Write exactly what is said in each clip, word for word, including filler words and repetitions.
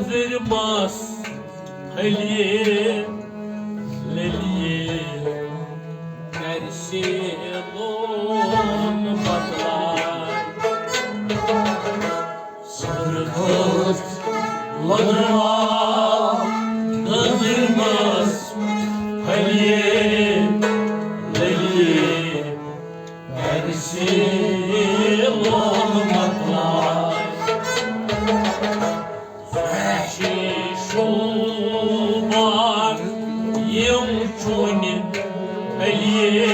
زِرمس پھلیے للیے کرِ سے لون مۄکلاے۔ صدر کھٔژ لۄدرما دٔنٛدٕرمس پھلیے للیے کرِ سے لون مۄکلاے۔ سُہ چھِ شوٗبان یِم چوٗنہِ پھلیے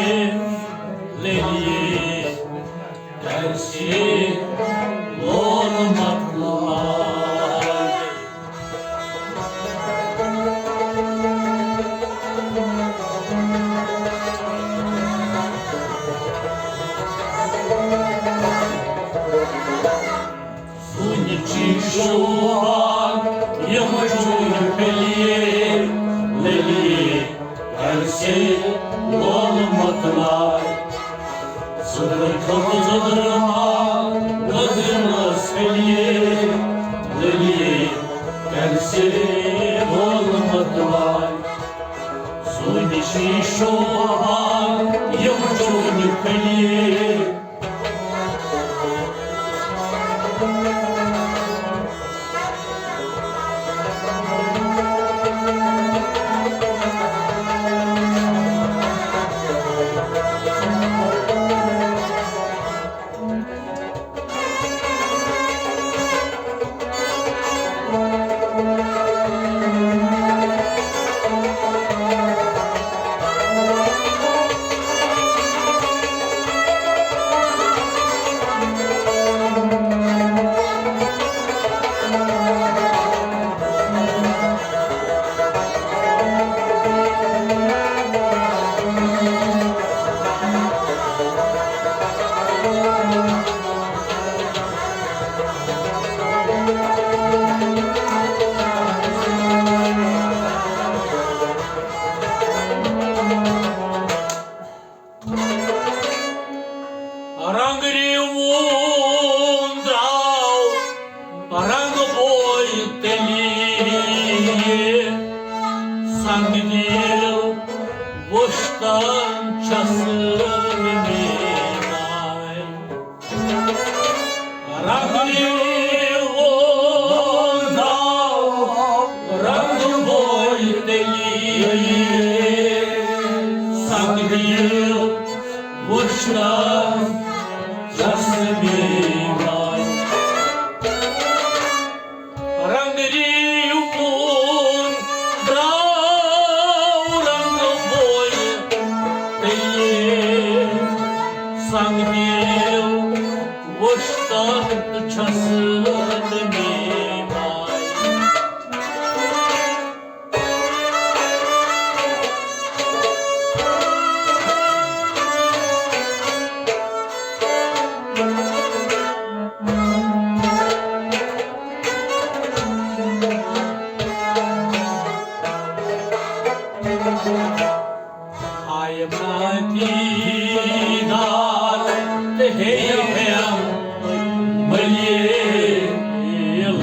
للیے کرِ سے لون مۄکلاے۔ سُنہِ چھی شوٗبان یِم چوٗنہِ پھلیے للیے کرِ سے لون مۄکلاے۔ صدر کھٔژ لۄدرما دٔنٛدٕرمس پھلیے للیے کرِ سے لون مۄکلاے۔ سُنہِ چھی شوٗبان یِم چوٗنہِ پھلیے۔ رنگ ریوُن درٛاو رنگ بوے تیٚلہِ، سنگ دِل وُچھتن چھس نہٕ میماے۔ رنگ ریوُن درٛاو رنگ بوے تیٚلہِ، سنگ دِل وُچھتن چھس نہٕ میماے۔ رنگ ریوُن درٛاو رنگ بوے تیٚلہِ، سنگ دِل وُچھتن چھس نہٕ میماے۔ ہایم نا دیدار تہٕ ہیٚیہِ ہیم مٔلِتھ،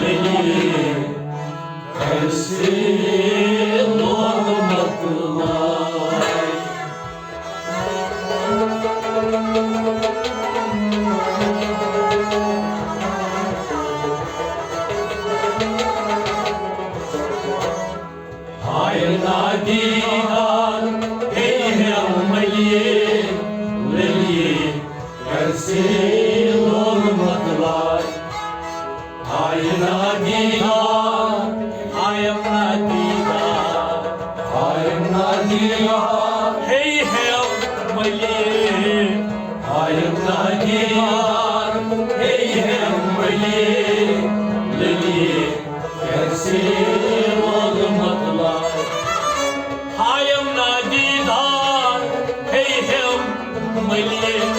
مٔلِتھ۔ کرِ سے لون مۄکلاے۔ ہایم نا دیدار ہیٚیہِ ہیم مٔلِتھ، مٔلِتھ۔ کرِ سے لون مۄکلاے۔ ہایم نا دیدار، ہایم نا دیدار، ہایم نا دیدار ہیٚیہِ ہیم مٔلِتھ۔ ہایم نا دیدار ہیٚیہِ ہیم مٔلِتھ، مٔلِتھ۔ کرِ سے لون مۄکلاے۔ ہایم نا دیدار ہیٚیہِ ہیم مٔلِتھ،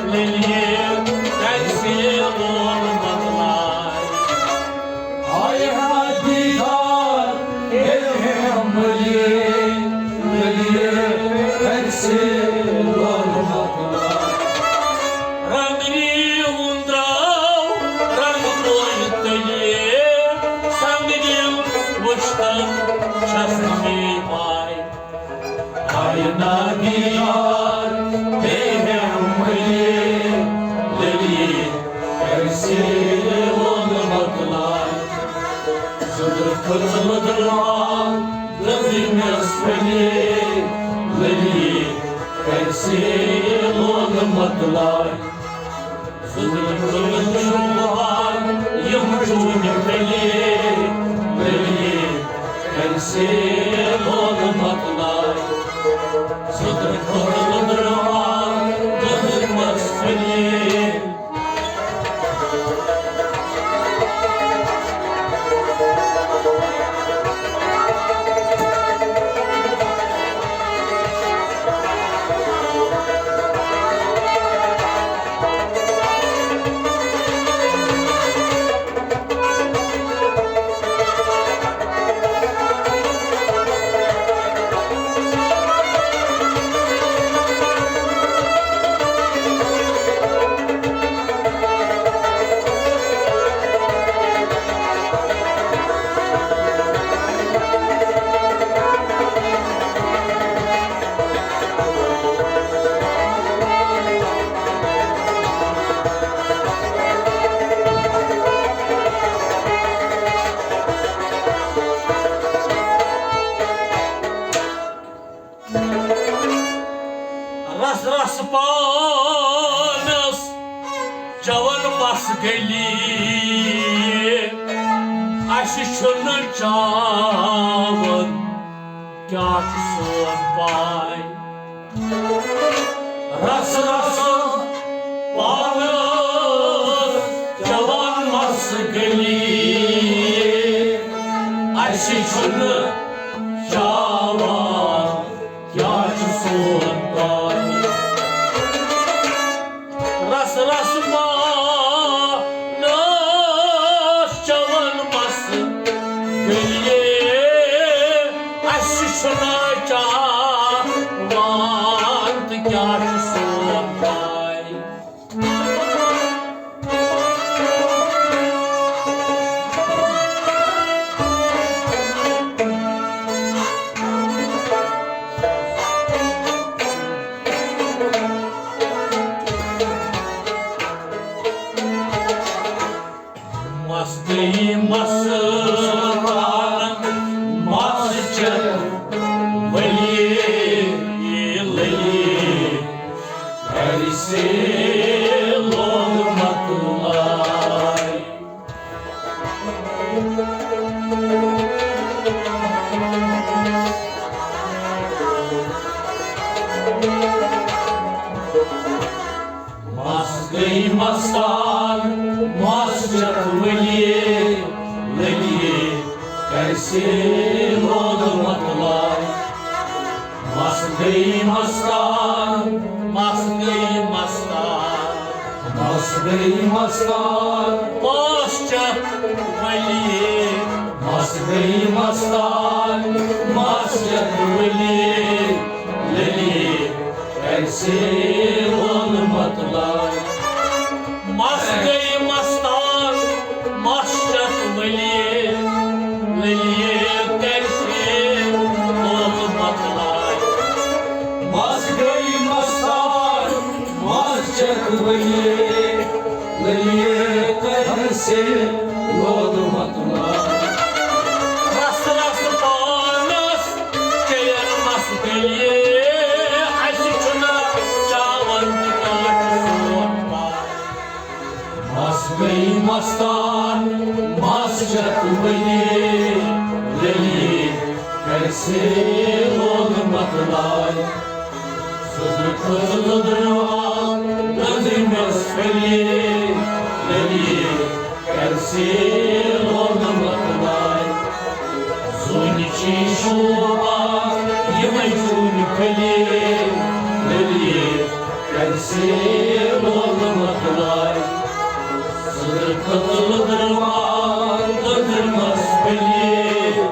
مٔلِتھ۔ کرِ سے لون مۄکلاے۔ ہایم نا دیدار ہیٚیہِ ہیم مٔلِتھ، مٔلِتھ۔ کرِ سے لون مۄکلاے۔ رنگ ریوُن درٛاو رنگ بوے تیٚلہِ، سنگ دِل چھس نہٕ مے پاے۔ آیہِ نادیار بیٚیہِ ہٮ۪مہٕ مٔلی، لٔلی کَرِ سے لولہٕ مۄکلاے۔ زٕ ترٛکھٕ زٕ ترٛکھٕ دٔنٛدرِمس پھٔلے، لٔلی کَرِ سے لولہٕ مۄکلاے۔ زٕ ترٛکھٕ زٕ ترٛکھٕ یِم چوٗنہِ پھٔلے، لٔلی کَرِ سے لولہٕ مۄکلاے۔ زٕ ترٛکھٕ زٕ ترٛکھٕ دٔنٛدرِمس پھٔلے۔ رس رس پانس چون مس گلی، اسہِ چھُنہٕ چاوُن، کیٛاہ چھُ سون پاے؟ رس رس پانس چون مس گلی، اسہِ چھُنہٕ چاوان، کیٛاہ چھُ سون پاے؟ رس رس پانس چون مس گلیے، اسہِ چھُنہٕ چاوان تہٕ کیٛاہ چھُ سون پاے۔ مس گٔے مس، مس چھ ولی للی، گرِ سے لوگ مکلاے۔ مس گٔے مستان، مس چکھ ولیے، للیے، کیسے لوگ مکلاے۔ مس گٔے مستان، مس گٔے مستان، مس گٔے مستان۔ مس چکھ ولیے، مس گٔے مستان، مس چکھ ولیے، للیے، کیسے لوگ مکلاے۔ مس گٔے مستان، مس چکھ ولیے، للیے، کیسے لوگ مکلاے۔ مس گٔے مستان، مس چکھ ولیے، للیے، کیسے لوگ مکلاے۔ رس رس پانس چیٚیَن مس گٔیے، اَسہِ چھُنہٕ چاوان تہِ کانٛہہ سون پاے۔ مس گٔے مستان، مس چکھ ولیے، للیے، کیسے لوگ مکلاے۔ سُدرٕ کھٔژ لٔدرٕ آب، لٔدرِ مس پھٔلیے، للیے، کیسے لوگ مکلاے۔ زوٗنہِ چھی شوٗبان یِمے زوٗنہِ پھٔلیے، للیے، کیسے لوگ مکلاے۔ سُدرٕ کھٔژ لٔدرٕ آب، لٔدرِ مس پھٔلیے۔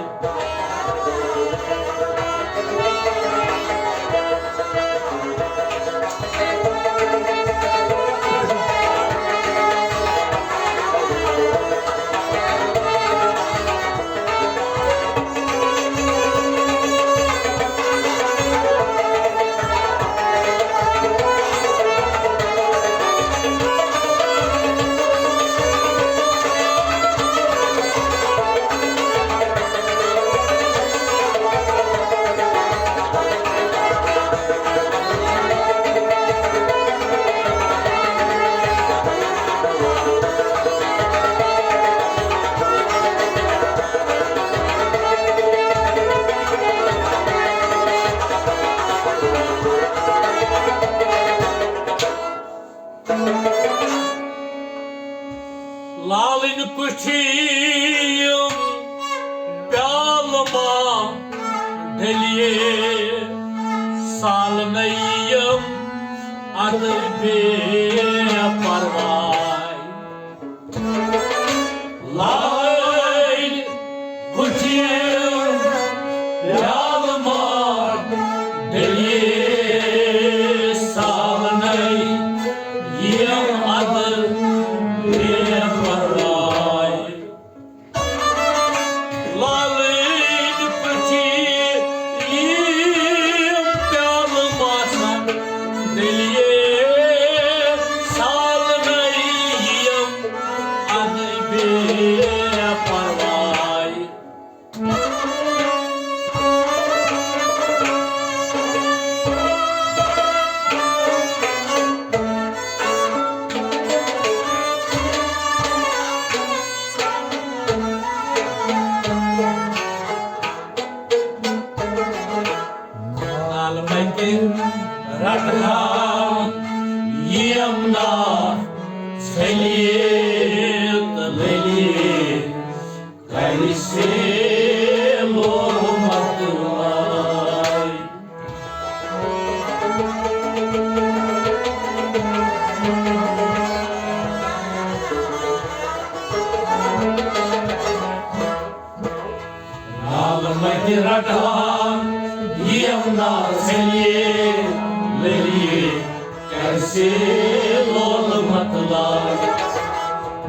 تیٚلہِ سالنَے یِم اَدٕ بے پرواے۔ لالٕنۍ کُٹھۍ پیالہٕ ماٹ، تیٚلہِ سالنَے یِم اَدٕ بے پرواے۔ لالٕنۍ کُٹھۍ یِم پیالہٕ باسان، تیٚلہِ سالنَے یِم اَدٕ بے پرواے۔ نالہٕ مَتہِ رَٹہٕ ہا یِم نا ژھٔلِتھ لٔلِتھ، کَرِ سے لولہٕ مَتہٕ لَڑٲے۔ نالہٕ مَتہِ رَٹہٕ ہا یِم نا ژھٔلِتھ لٔلِتھ، کَرِ سے لولہٕ مَتہٕ لَڑٲے۔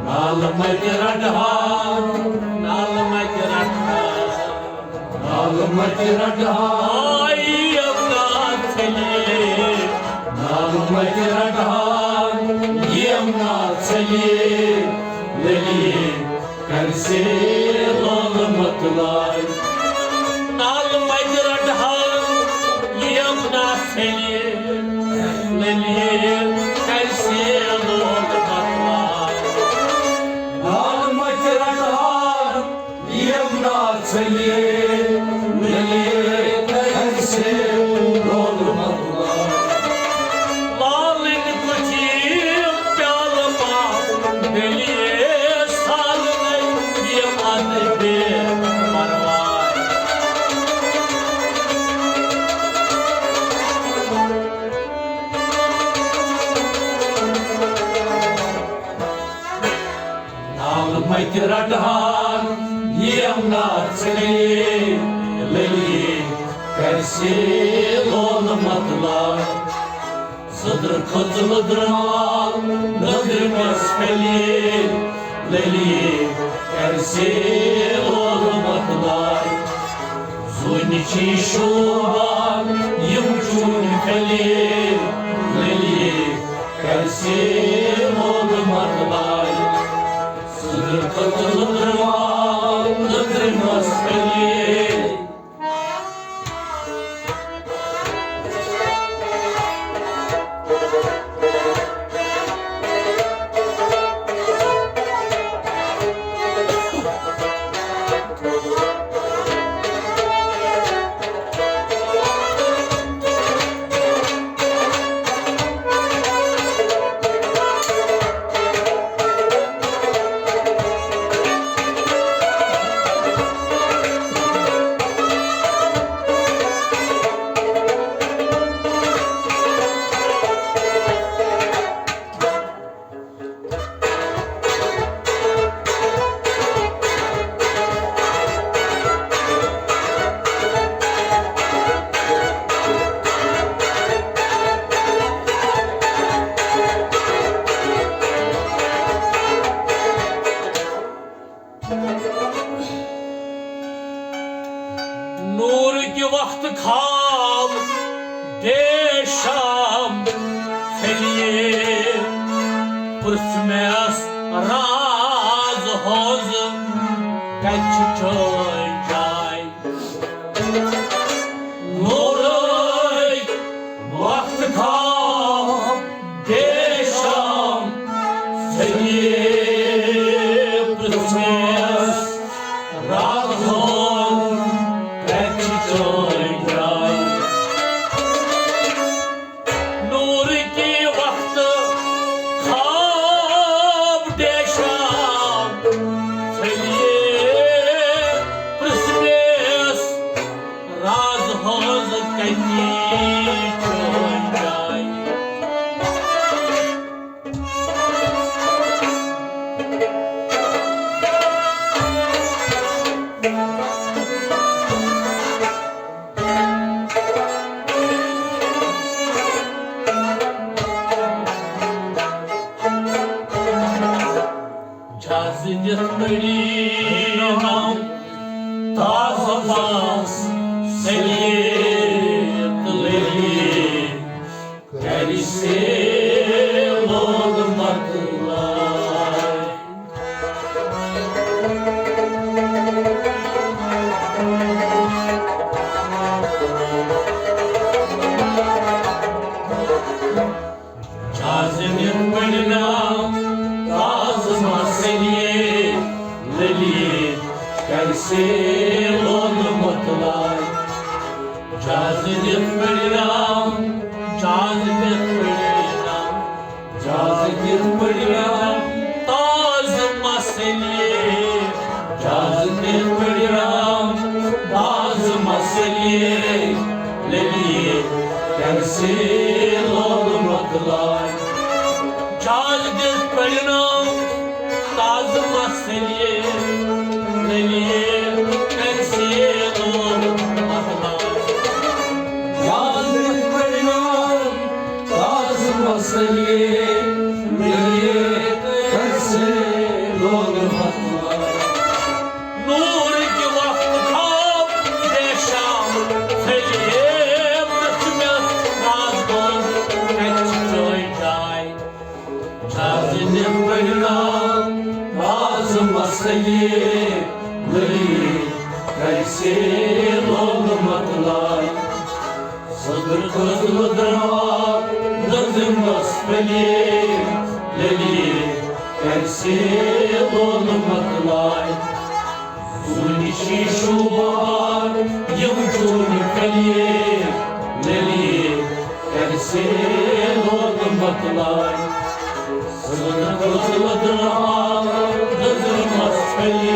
نالہٕ مَتہِ رَٹہٕ ہا، نالہٕ مَتہِ رَٹہٕ ہا، نالہٕ مَتہِ رَٹہٕ ہا یِم نا ژھٔلِتھ۔ نالہٕ مَتہِ رَٹہٕ ہا یِم نا ژھٔلِتھ لٔلِتھ، کَرِ سے لولہٕ مَتہٕ لَڑٲے۔ نالہٕ مَتہِ رَٹہٕ ہا یِم نا ژھٔلِتھ لٔلِتھ، کَرِ سے لولہٕ مَتہٕ لَڑٲے۔ نالہٕ مَتہِ رَٹہٕ ہا یِم نا ژھٔلِتھ لٔلِتھ، کَرِ سے لولہٕ مَتہٕ لَڑٲے۔ لالٕنۍ کُٹھۍ پیالہٕ پاو، تیٚلہِ سالنَے یِم اَدٕ بے پرواے۔ نالہٕ مَتہِ رَٹہٕ ہا یِم نا ژھٔلِتھ لٔلِتھ، کَرِ سے لولہٕ مَتہٕ لَڑٲے۔ زٔدرٕ کھٔژ لٔدرٕ مال، لٔدرِ مَنٛز پھٔلِتھ لٔلِتھ، کَرِ سے لولہٕ مَتہٕ لَڑٲے۔ زوٗنہِ چھِ شوٗبان یِم چوٗنہِ پھٔلِتھ لٔلِتھ، کَرِ سے لولہٕ مَتہٕ لَڑٲے۔ زٔدرٕ کھٔژ لٔدرٕ مال، لٔدرِ مَنٛز پھٔلِتھ۔ نوٗرٕکہِ وقتہٕ خواب دے شام پھٔلیے، پرٛژھ مےٚ راز ہٕنٛز کَتہِ چھِ چٲنۍ جاے؟ نوٗرٕکۍ وقتہٕ خواب دے شام پھٔلیے، پرٛژھ مےٚ راز ہٕنٛز کَتہِ چھِ چٲنۍ جاے؟ نوٗرٕکہِ وقتہٕ خواب دے شام پھٔلیے، پرٛژھ مےٚ راز جازِ دِتھ پٔرِنَم تازٕ مَس سلیت لٔلی۔ کرِ سے لول مطلع۔ جازِ دِتھ پٔرِنَم تازٕ مَس سلیت لٔلی۔ کرِ سے لول مطلع۔ جازِ دِتھ پٔرِنَم، جازِ دِتھ پٔرِنَم، جازِ دِتھ پٔرِنَم تازٕ مَس سلیت۔ جازِ دِتھ پٔرِنَم تازٕ مَس سلیت لٔلی۔ کرِ سے لول مطلع۔ جازِ دِتھ پٔرِنَم تازٕ مَس سلیت لٔلی۔ کرِ سے لول مطلع۔ جازِ دِتھ پٔرِنَم تازٕ مَس سلیت لٔلی۔ کرِ سے لول مطلع۔ نوٗرٕکۍ وقتہٕ خواب ریشم ژٔلۍ پرٛژھ مےٚ رازٕ دۄن کَتہِ چھِ چٲنۍ جاے۔ جازِ دِتھ پٔرِنَم تازٕ مَس سلیت لٔلی۔ کرِ سے لول مطلع۔ سٕدرٕ کھٔژ لٔدرا دٔنٛزِمَس پھٔلہِ لٔلی۔ کرِ سے لول مطلع۔ زوٗنہِ شیٖشوٗ بار یِم چوٗنہِ پھٔلہِ لٔلی۔ کرِ سے لول مطلع۔ سٕدرٕ کھٔژ لٔدرا دٔنٛزِمَس پھٔلہِ۔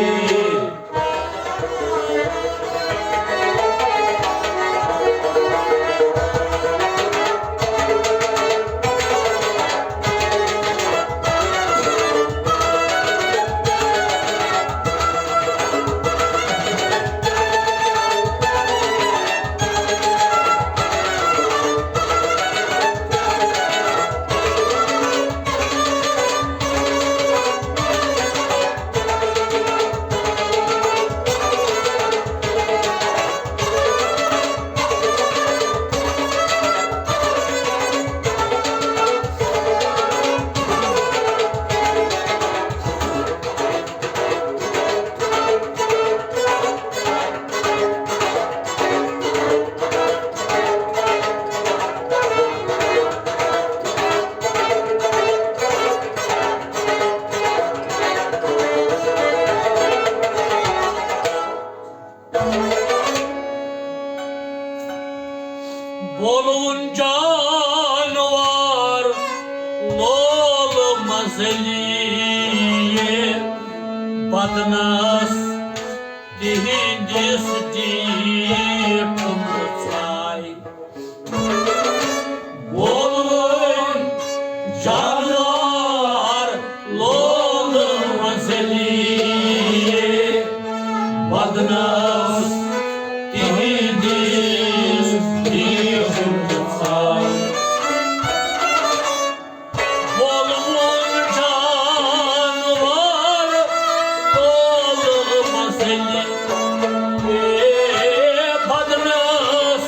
بولوُن جانوار لول مزلی بدنس تِہنٛدِس ٹیٖٹھ مُژاے۔ وولوٕنۍ جانوار لولہٕ منٛزلی بدنس تِہنٛدِس بیٖٹھِم ژاے۔ وولوُن جانوار لولہٕ منٛزلی بدنس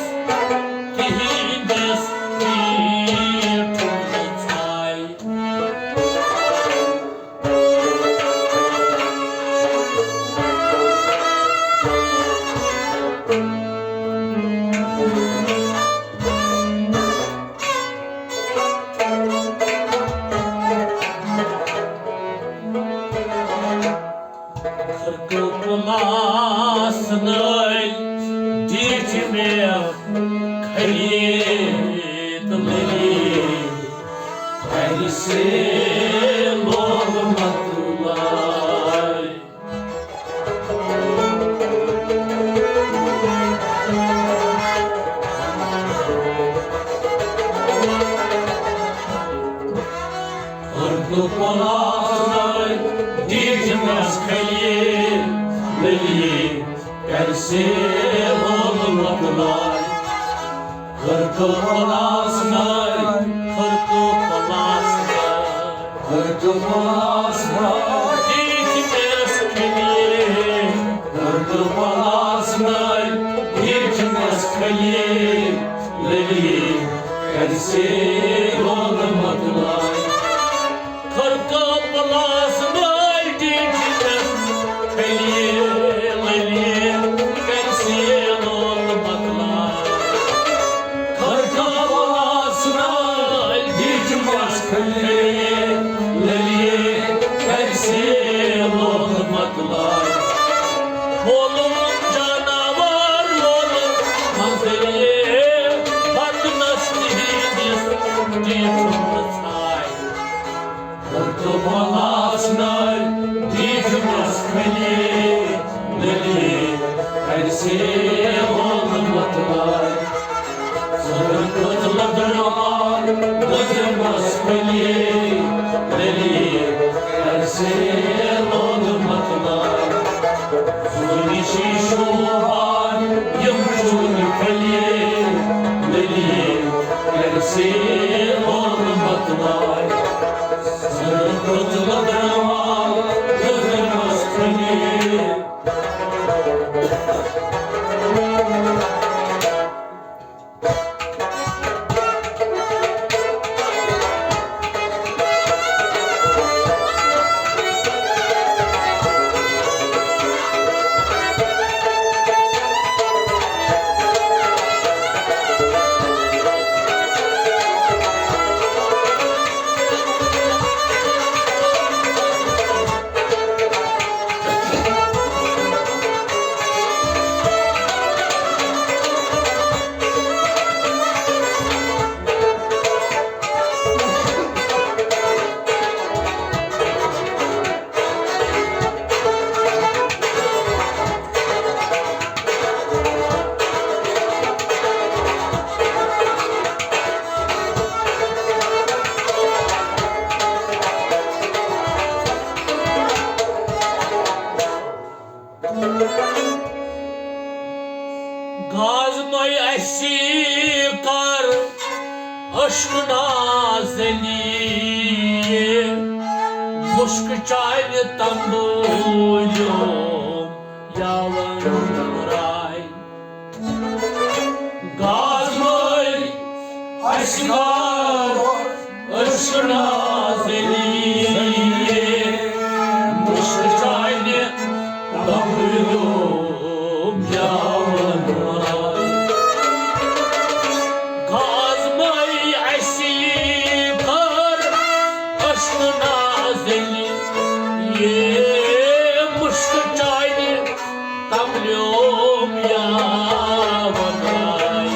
تِہنٛدِس بیٖٹھِم ژاے۔ خرقہٕ پُلاسہٕ نٲلۍ ڈیٖٹھۍ مےٚ خٔریٖد لٔلی۔ اَمہِ سے لول مطلع۔ خرقہٕ پُلاسہٕ نٲلۍ ڈیٖٹھۍ مےٚ خٔریٖد لٔلی۔ کر سے لول مۄکلاے۔ خرکہٕ پلاس ناے، خرکہٕ پلاس ناے، خرکہٕ پلاس ناے۔ ٹیٖٹھۍ مےٚ ٲس کھٔلی، خرکہٕ پلاس ناے، ٹیٖٹھۍ مےٚ ٲس کھٔلی، لٔلی کر سے لول مۄکلاے۔ خرکہٕ پلاس ناے ٹیٖٹھۍ مےٚ ٲس کھٔلی، لٔلی کر سے لول مۄکلاے۔ خرکہٕ پلاس ناے ٹیٖٹھۍ مےٚ ٲس کھٔلی، لٔلی کر سے لول مۄکلاے۔ مولوم جاناوار لولہٕ منٛزٕے، بدنس تِہنٛدِس ٹیٖٹھۍ مےٚ ٲس کھٔلی۔ خرکہٕ پلاس ناے ٹیٖٹھۍ مےٚ ٲس کھٔلی، لٔلی کر سے لول مۄکلاے۔ سرٕ کٔژ لٔدٕر مال، دٔزمٕژ پھٔلی، لٔلی کر سے لول مۄکلاے۔ سُہ نِشی شوٗبان یِم چوٗنہٕ پھٔلی، لٔلی کر سے لول مۄکلاے۔ سرٕ کٔژ لٔدٕر مال، دٔزمٕژ پھٔلی۔ گازمَے اَسہِ کر عشق نازلی، مُشک چانہِ تمبولیو یاون راے۔ گازمَے اَسہِ کر عشق نازلی، مُشک چانہِ تمبولیو یاون راے۔ گازمَے اَسہِ کر عشق نازلی، یے مُشک چانہِ تمبولیو یاون راے۔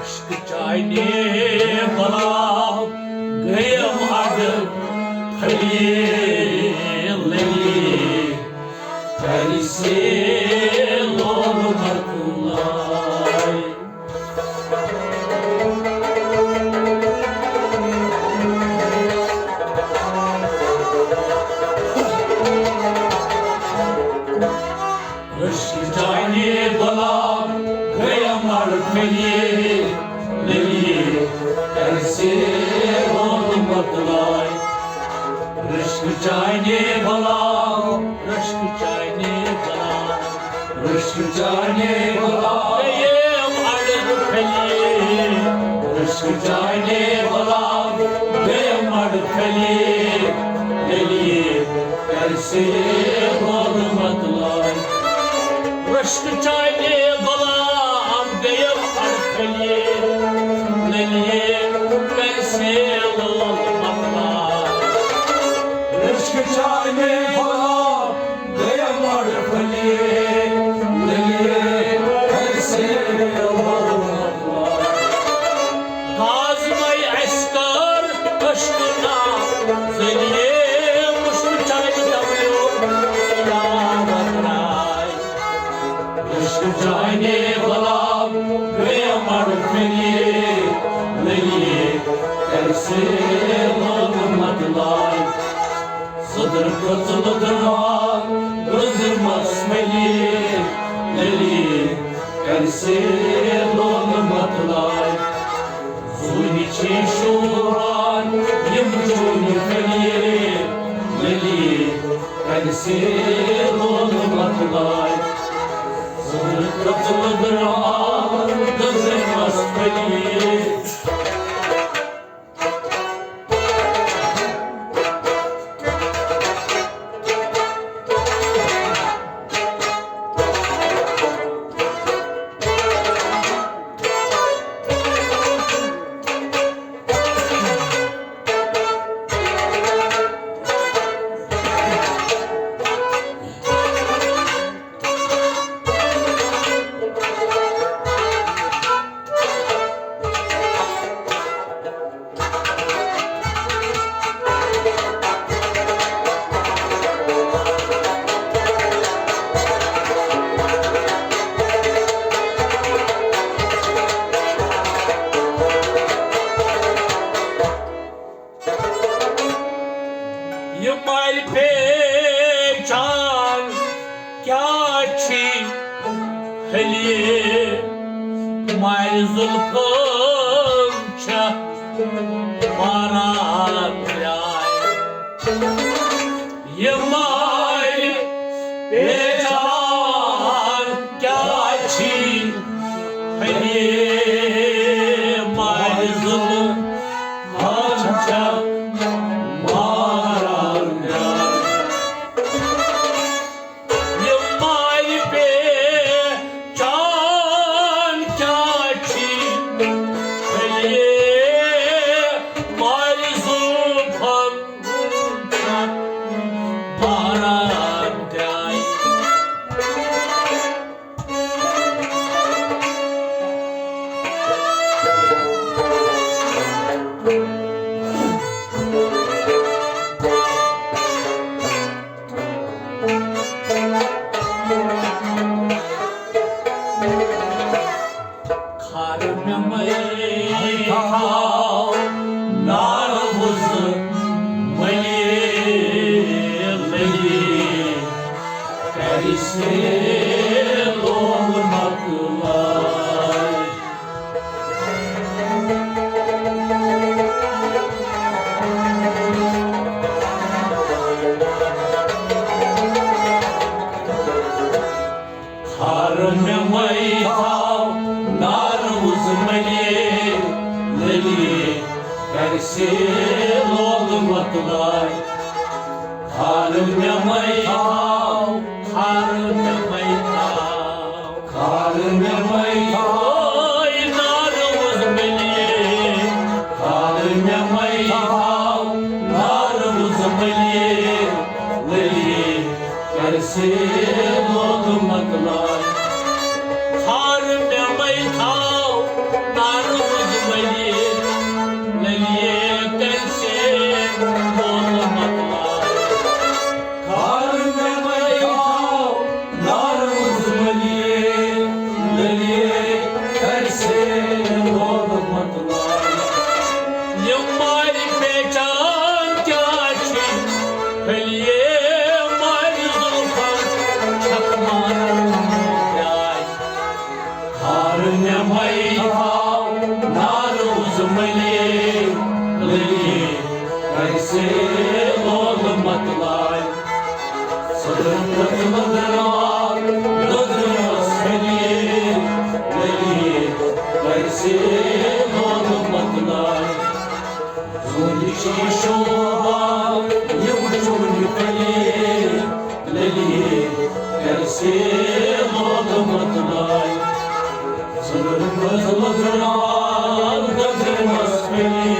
عشق چانہِ بلا گٔیم اڈٕ پھٔلی لٔلی، کر سے لول مۄکلاے۔ عشق چانہِ بلا گٔیم اڈٕ پھٔلی لٔلی، کر سے لول مۄکلاے۔ عشق چانہِ بلا، عشق چانہِ بلا، عشق چانہِ بلا گٔیم اڈٕ پھٔلی۔ عشق چانہِ بلا گٔیم اڈٕ پھٔلی، لٔلی کر سے لول مۄکلاے۔ عشق چانہِ بلا گٔیم اڈٕ پھٔلی، لٔلی کر سے لول مۄکلاے۔ عشق چانہِ بلا گٔیم اڈٕ پھٔلی، لٔلی کر سے لول مۄکلاے۔ گازمَے اَسہِ کر عشق نازلی، مُشک چانہِ تمبولیو یاون ژٕ لٔدراو دٔزٕرمس مٔلی، لٔلی کرِ سے لولہٕ مۄکلاے۔ زوٗنہِ چھِ شوٗران یِم چوٗنہِ پھٔلۍ، لٔلی کرِ سے لولہٕ مۄکلاے۔ ژٕ لٔدراو دٔزٕرمس مٔلی۔ یہِ مالہِ پہچان کیٛاہ چھی؟ ہلیے مالہِ زُلفَن چھےٚ ماران درٛاے۔ یہِ مالہِ پہچان کیٛاہ چھی؟ ہلیے مالہِ زُلفَن چھےٚ ماران درٛاے۔ یہِ مالہِ پہچان کیٛاہ چھی؟ ہلیے مالہِ زُلفَن چھےٚ ماران درٛاے۔ خار مےٚ مَے تھاو نارٕ وُزٕ مٔلۍ، لٔلی کرِ سے لولہٕ مۄکلاے۔ خار مےٚ مَے تھاو نارٕ وُزٕ مٔلۍ، لٔلی کرِ سے لولہٕ مۄکلاے۔ خار مےٚ مَے تھاو، خار مےٚ مَے تھاو، خار مےٚ مَے تھاو۔ اے نارٕ وُزٕ مٔلۍ، خار مےٚ مَے تھاو نارٕ وُزٕ مٔلۍ، لٔلی کرِ سے لولہٕ مۄکلاے۔ خار مےٚ مَے تھاو نارٕ وُزٕ مٔلۍ، لٔلی کرِ سے لولہٕ مۄکلاے۔ خار مےٚ مَے تھاو نارٕ وُزٕ مٔلۍ، لٔلی کرِ سے لولہٕ مۄکلاے۔ یہِ مالہِ پہچان کیٛاہ چھِ؟ ہلیے مالہِ زُلفَن چھَکھ ماران درٛاے۔ خار مےٚ مَے تھاو نارٕ وُزٕ مٔلۍ، لٔلی کرِ سے لولہٕ مۄکلاے۔ صدر پتہٕ مدرا لٔدرَس ہلیے، لٔلی کرِ سے لولہٕ مۄکلاے۔ زوٗنہِ چھِ شوٗران یِم چوٗنہِ پھٔلۍ، لٔلی کرِ سے لولہٕ مۄکلاے۔ ژٔنٛدٕر منٛز لٔدران دٔزٕرمَس پھٔلۍ۔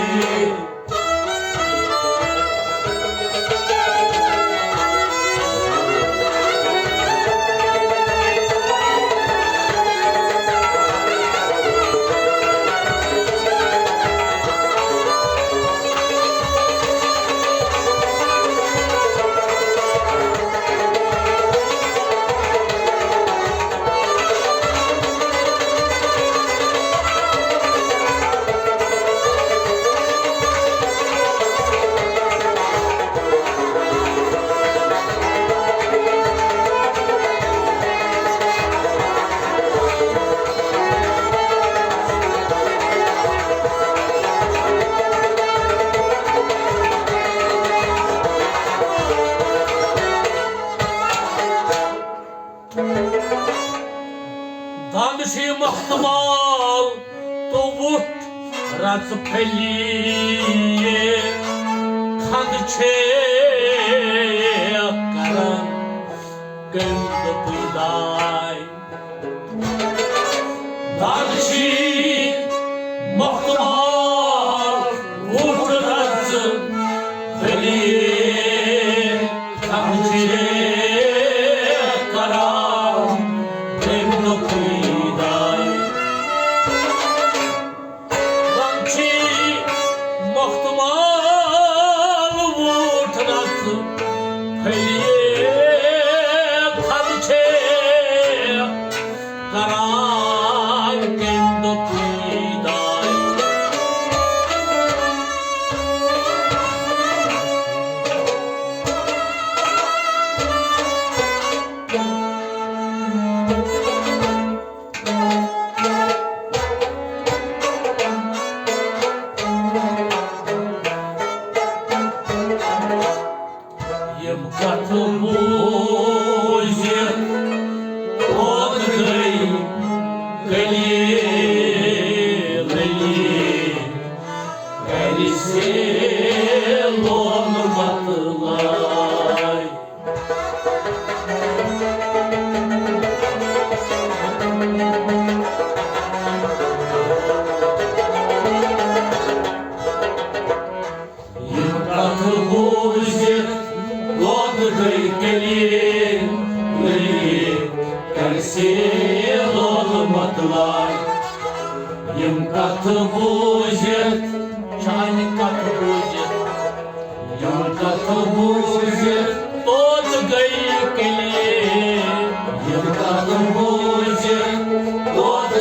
چھِ مۄختہٕ مال تہٕ وُٹھ رژٕ پھٔلۍ، خنٛد چھے کران کٔمۍ تہٕ پُیداے۔ دَگ چھِ مۄختہٕ مال وُٹھ رژٕ پھٔلۍ، خنٛد چھے کران کٔمۍ تہٕ پُیداے۔ زن چھِ مۄختہٕ مال وُٹھ رژٕ پھٔلۍ، خنٛد چھے کران کٔمۍ تہٕ پُیداے۔ یِم کتھٕ بوٗزِتھ اوت گٔے کٔلی لٔلی، گرِ سے لون مت لائے۔ یِم کتھٕ بوٗزِتھ لوٚگ گٔے کٔلی، کٔلی، کیٛازِ لوٚگ مۄکلاے۔ یِم کتھٕ بوٗزِتھ، چانہِ کتھٕ بوٗزِتھ، یِم کتھٕ بوٗزِتھ توتہٕ گٔے کٔلی۔ یِم کتھٕ بوٗزِتھ توتہٕ گٔے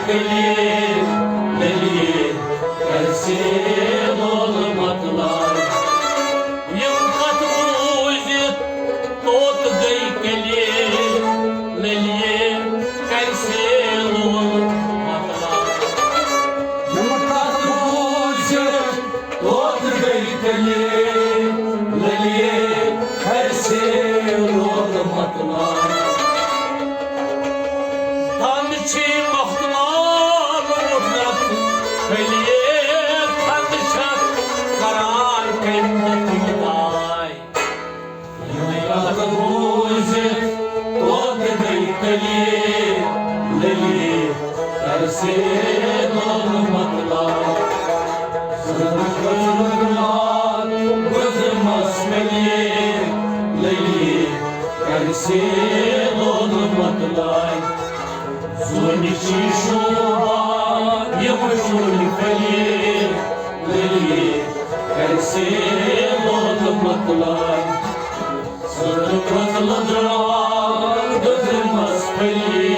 کٔلی، کٔلی، کیٛازِ لوٚگ مۄکلاے۔ یِم کتھٕ بوٗزِتھ توتہٕ گٔے کٔلی، لٔلیے، کیٛازِ لوٚگ مۄکلاے۔ یِم کتھٕ بوٗزِتھ توتہٕ گٔے کٔلی، لٔلیے، کیٛازِ لوٚگ مۄکلاے۔ دَنٛد چھِ مۄختہٕ مال وُٹھ رژٕ پھٔلۍ، خنٛد چھکھ کران کٔمۍ تہٕ پُیداے۔ یِم کتھٕ بوٗزِتھ توتہٕ گٔے کٔلی، لٔلی، کیٛازِ لوٚگ مۄکلاے۔ زٕ کٔژ لال گُزرمس مٔلی، لٔلی، کیٛازِ لوٚگ مۄکلاے۔ زوٗنہِ چھِ شوٗبان یِم شوٗنہِ پھٔلۍ، لٔلی، کیٛازِ لوٚگ مۄکلاے۔ زٕ کٔژ لال گُزرمس مٔلی۔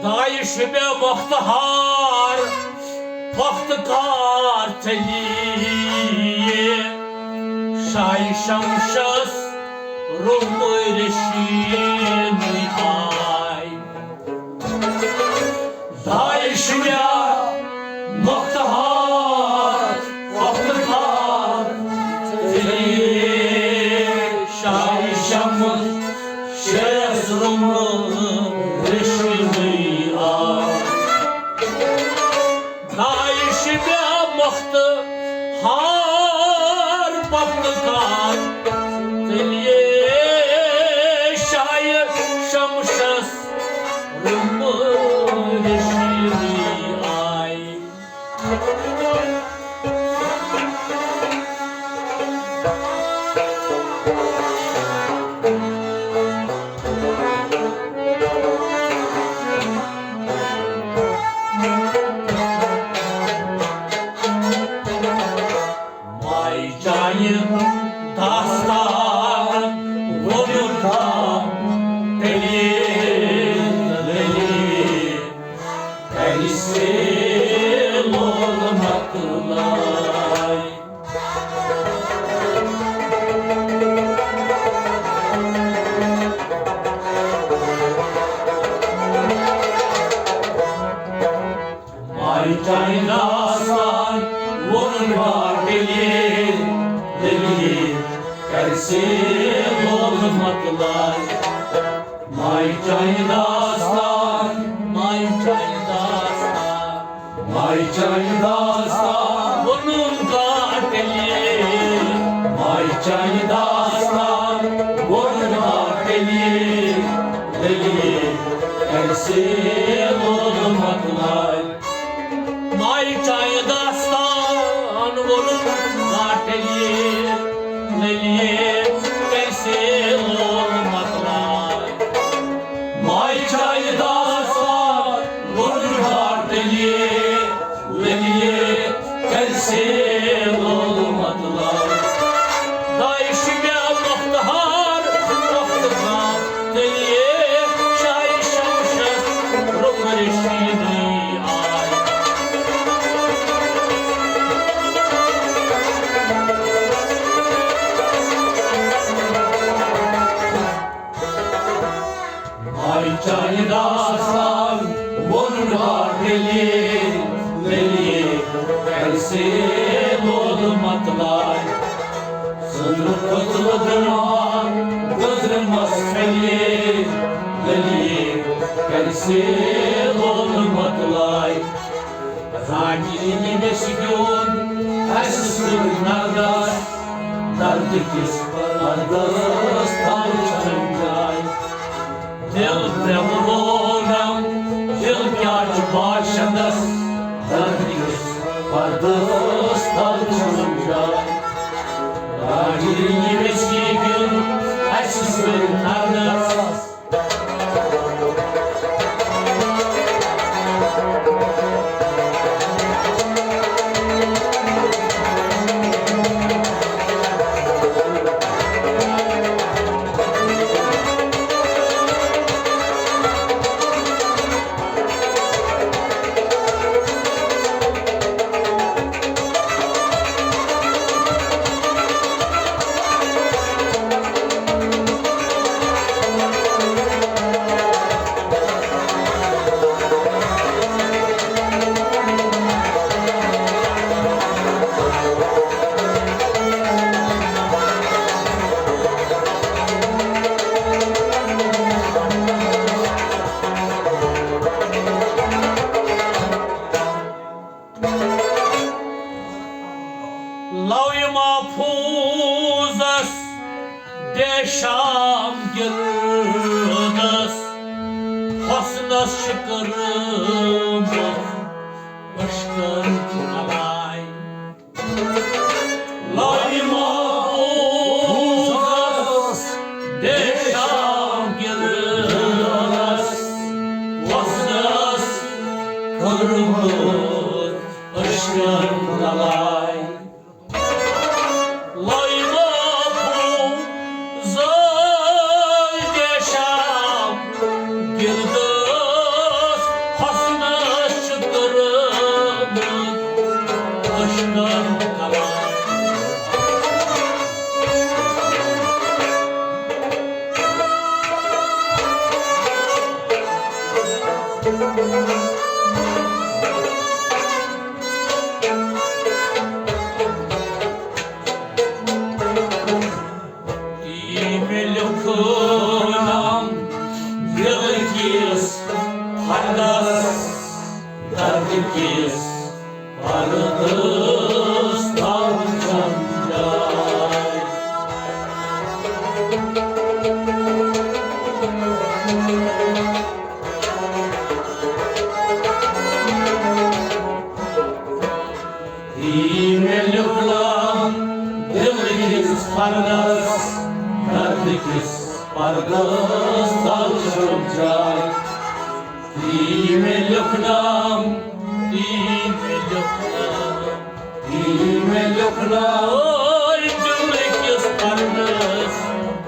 دایہِ شبہ مۄختہار، پۄختہٕ کار ژٔلِیے، شاہہِ شمشس روٚم رشیٖنٕے آے۔ دایہِ شبہ مۄختہار، پۄختہٕ کار ژٔلِیے، شاہہِ شمس شیس روٚم رشیٖنٕے آے۔ دایہِ شبہ مۄختہار، پۄختہٕ کار ژٔلِیے، شاہہِ شمشس روٚم رشیٖنٕے آے۔ چانہِ داستان ووٚنُن گاٹلیے، دلیے کر سے لول مۄکلاے۔ ماے چانہِ داستان، ماے چانہِ داستان، ماے چانہِ داستان ووٚنُن گاٹلیے۔ ماے چانہِ داستان ووٚنُن گاٹلیے، دلیے کر سے لول مۄکلاے۔ ماے چانہِ داستان ووٚنُن گاٹلیے، دلیے کر سے لول مۄکلاے۔ ماے چانہِ داستان ووٚنُن گاٹلیے، دلیے کر سے لول مۄکلاے۔ داعش مےٚ مختہار پرٛٮ۪تھ کانٛہہ تیٚلہِ شاہہِ شمشس رُکن رشیدٕے آے۔ ماے چانہِ داستان ووٚنُن گاٹلیے، دلیے کر سے لول مۄکلاے۔ سندر فضل دمان گزر مسئلے، دلیے کر سے لول مۄکلاے۔ راجی نِمِس گیُنٛد اَسہِ سۭتۍ نردس، درد کِس پردس تل چھم جاے۔ دل ترٛٮ۪و روونم، دل کیٛاہ چھُ باشندس، درد کِس پردس تل چھم جاے۔ راجی نِمِس یہِ گیُنٛد اَسہِ سۭتۍ نردس۔ لوح محفوظس دِ شام گِردس، حسنس چھِ کٔرمٕژ عشقن کلاے۔ لوح محفوظس دِ شام گِردس، حسنس کٔرمٕژ عشقن کلاے۔ لوح محفوظس دِ شام گِردس، حسنس چھِ کٔرمٕژ عشقن کلاے۔ یی مےٚ لیوٚکھنم دِل کِس فردس، درد کِس پردس تل چھم جاے۔ یی مےٚ لیوٚکھنم دِل کِس فردس، درد کِس پردس تل چھم جاے۔ یی مےٚ لیوٚکھنم، یی مےٚ لیوٚکھنم، یی مےٚ لیوٚکھنم۔ اوے دِل کِس فردس،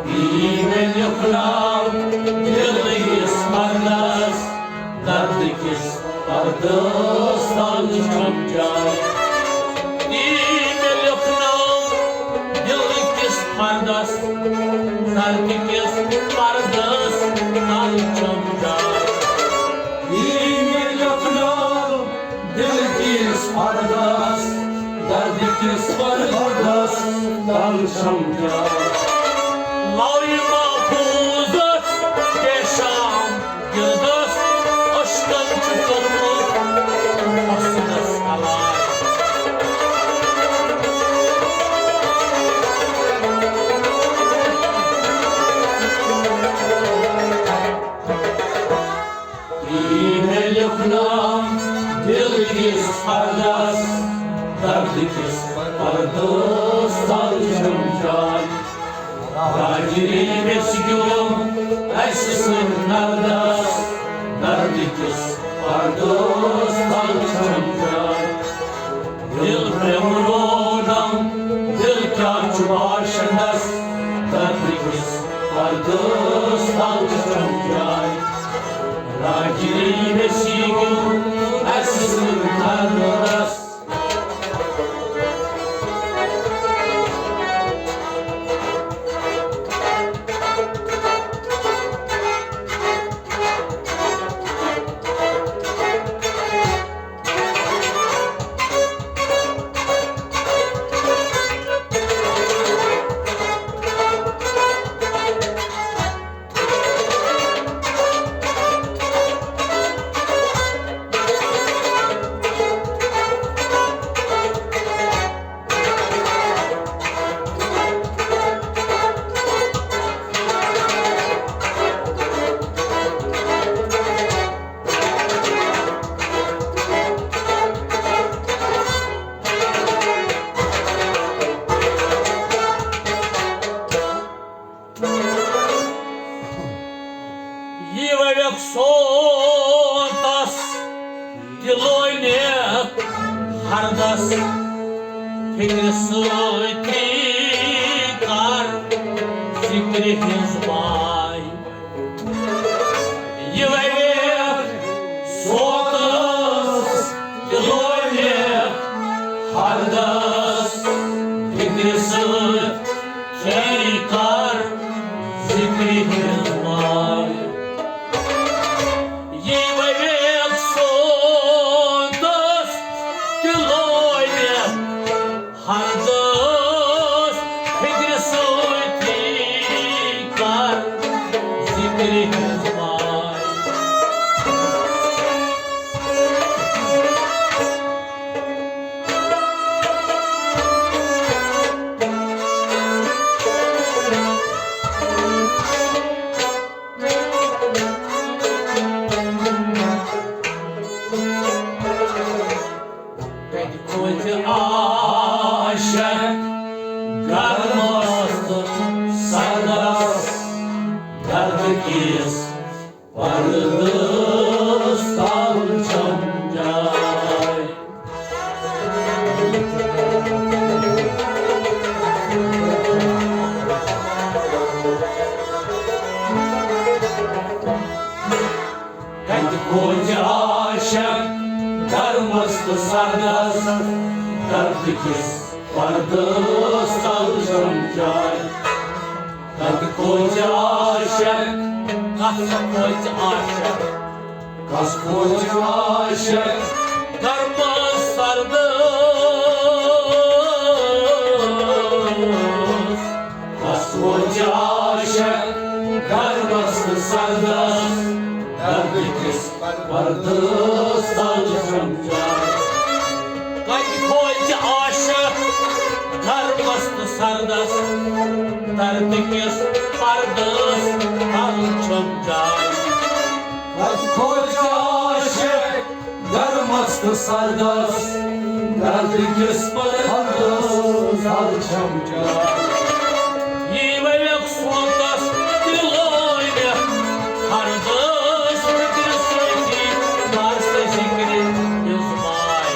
یی مےٚ لیوٚکھنم دِل کِس فردس، درد کِس پردس تل چھم جاے۔ یی مےٚ لیوٚکھنم دِل کِس فردس، درد کِس پردس تل چھم جاے۔ یی مےٚ لیوٚکھنم دِل کِس سمجھا۔ لوح محفوظس پیشام گردس اشکن چھُ کوٚرمُت حسنس علاج۔ یی مےٚ لیکھنہٕ دِل کِس پردس، درد کِس پردس تل چھم جاے۔ راجی مےٚ سیوٚم اَسہِ سۭتۍ نردس، درد کِس پردس تل چھم جاے۔ دل پرٛمرونم، دل کیٛاہ چھُ باشندس، درد کِس پردس تل چھم جاے۔ راجی مےٚ سیوٚم اَسہِ سۭتۍ نردس۔ یہِ وَوٮ۪کھ سونٛتس تہِ لونٮ۪کھ ہردس، فِکرِ سۭتی کر ذِکرِ ہٕنٛز ماے۔ یہِ وَوٮ۪کھ سونٛتس تہِ لونٮ۪کھ ہردس، فِکرِ سۭتۍ کر ذِکرِ ہٕنٛز ماے۔ یہِ وَوٮ۪کھ سونٛتس تہِ لونٮ۪کھ ہردس، فِکرِ سۭتی کر ذِکرِ ہٕنٛز ماے۔ کتہِ کھوژِ عاشق گرمس تہٕ سردس، درد کِس پردس تل چھم جاے۔ کتہِ کھوژِ عاشق گرمس تہٕ سردس، درد کِس پردس تل چھم جاے۔ کتہِ کھوژِ عاشق، کس کھوژِ عاشق، کس کھوژِ عاشق گرمس سردس۔ کس کھوژِ عاشق گرمس تہٕ سردس، درد کِس پردس تل چھم جاے۔ کتہِ کھوژِ عاشق گرمس تہٕ سردس، درد کِس پردس تل چھم جاے۔ کتہِ کھوژِ عاشق گرمس تہٕ سردس، درد کِس پردس تل چھم جاے۔ یی وَوٮ۪کھ سونٛتس تہِ لونٮ۪کھ ہردس، فِکرِ سۭتی کر ژٕ ذِکرِ ہٕنٛز ماے۔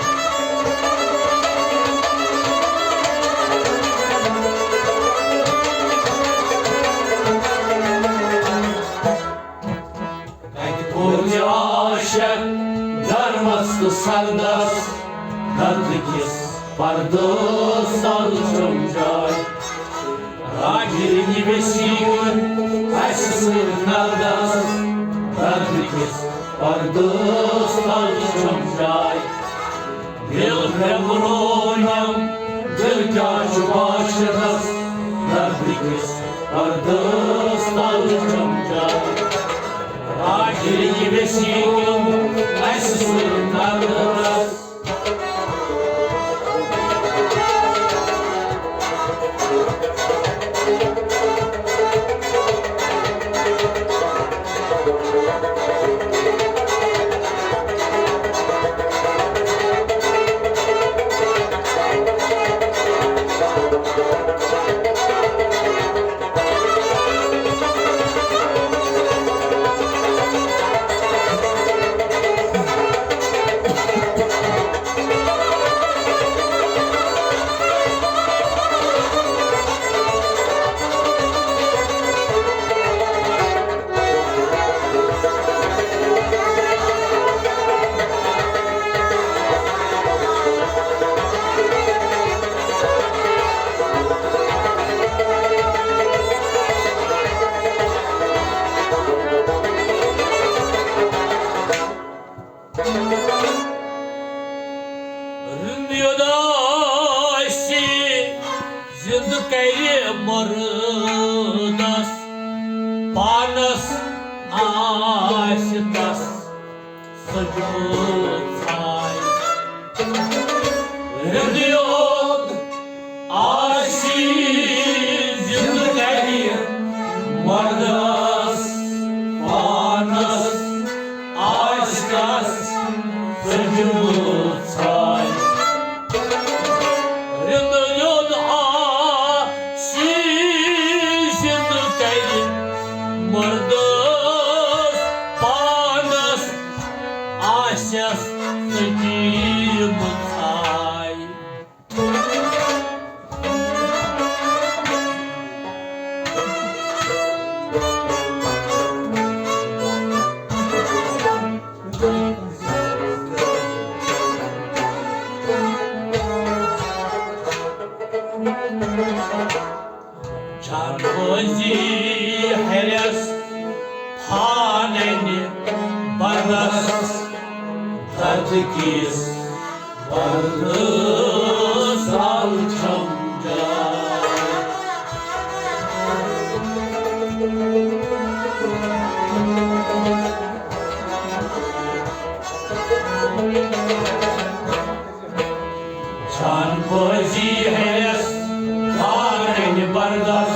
کتہِ کھوژِ عاشق گرمس تہٕ سردس، درد کِس پردس تل چھم جاے۔ راجی یہِ ویژھِ یُن اَسہِ سۭتۍ نردس، درد کِس پردس تل چھم جاے۔ دل پرٛمرونم، دل کیٛاہ چھُ باشندس، پردس تل چمچہ، راجی ویسی کیوں ایسے سر پردس۔ رنیود آسی زندٕ کرِ مردس، پانس آسہِ تس سجمٕژ ژھاے۔ رنیود آسی زندٕ کرِ مردس، پانس آسہِ تس سجمٕژ ژھاے۔ رنیود آسی زندٕ کرِ مردس، پانس آسٮ۪س سجمٕژ ژھاے۔ جان بٲزی ہرٮ۪س پھاننہِ بردس، درد کِس پردس تل چھم جاے۔ جان بٲزی ہرٮ۪س پھاننہِ بردس،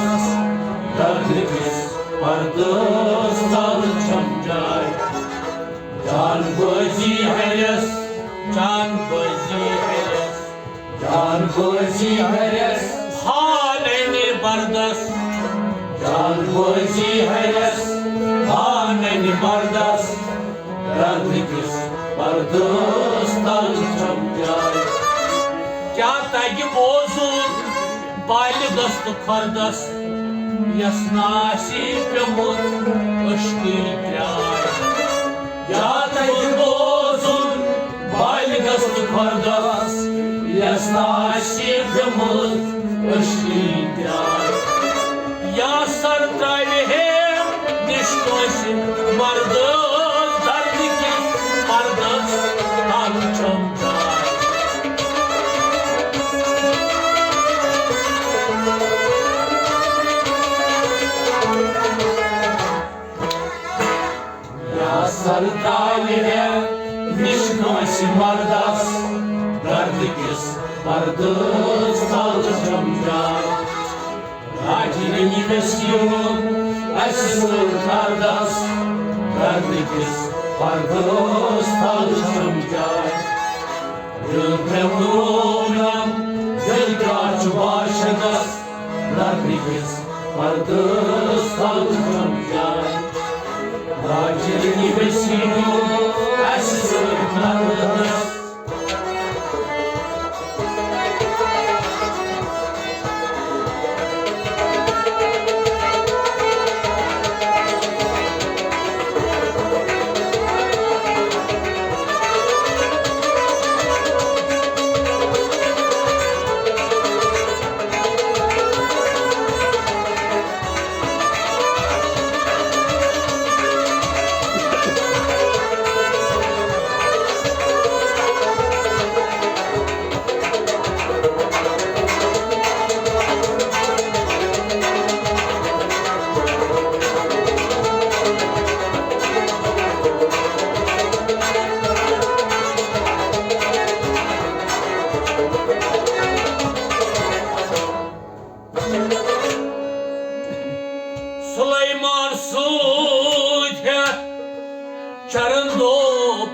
درد کِس پردس تل چھم جاے۔ جان بٲزی ہرٮ۪س، جان بٲزی ہرٮ۪س، جان بٲزی ہرٮ۪س پھاننہِ بردس، جان بٲزی ہرٮ۪س پھاننہِ بردس، درد کِس پردس تل چھم جاے۔ کیٛاہ تگہِ بوزُن بالغس تہٕ خۄردس، یس نہٕ آسی پیوٚمُت عشقٕے کرٛاے؟ کیٛاہ تگہِ بوزُن بالغس تہٕ خۄردس، یس نہٕ آسی پیوٚمُت عشقٕے کرٛاے؟ یا سر ترٛاوِ ہے نِش کٲنٛسہِ مردس، درد کِس پردس تل چھم جاے۔ یا سر ترٛاوِ ہے نِش کٲنٛسہِ مردس، درد کِس پردس تل چھم جاے۔ راجی رنگی ویسیو اسہِ سۭتۍ کردس، درد کِس پردس تل چھم جاے۔ دل پرٛمرونم، دل کیٛاہ چھُ باشندس، درد کِس پردس تل چھم جاے۔ راجی رنگی ویسیو اسہِ سۭتۍ کردس۔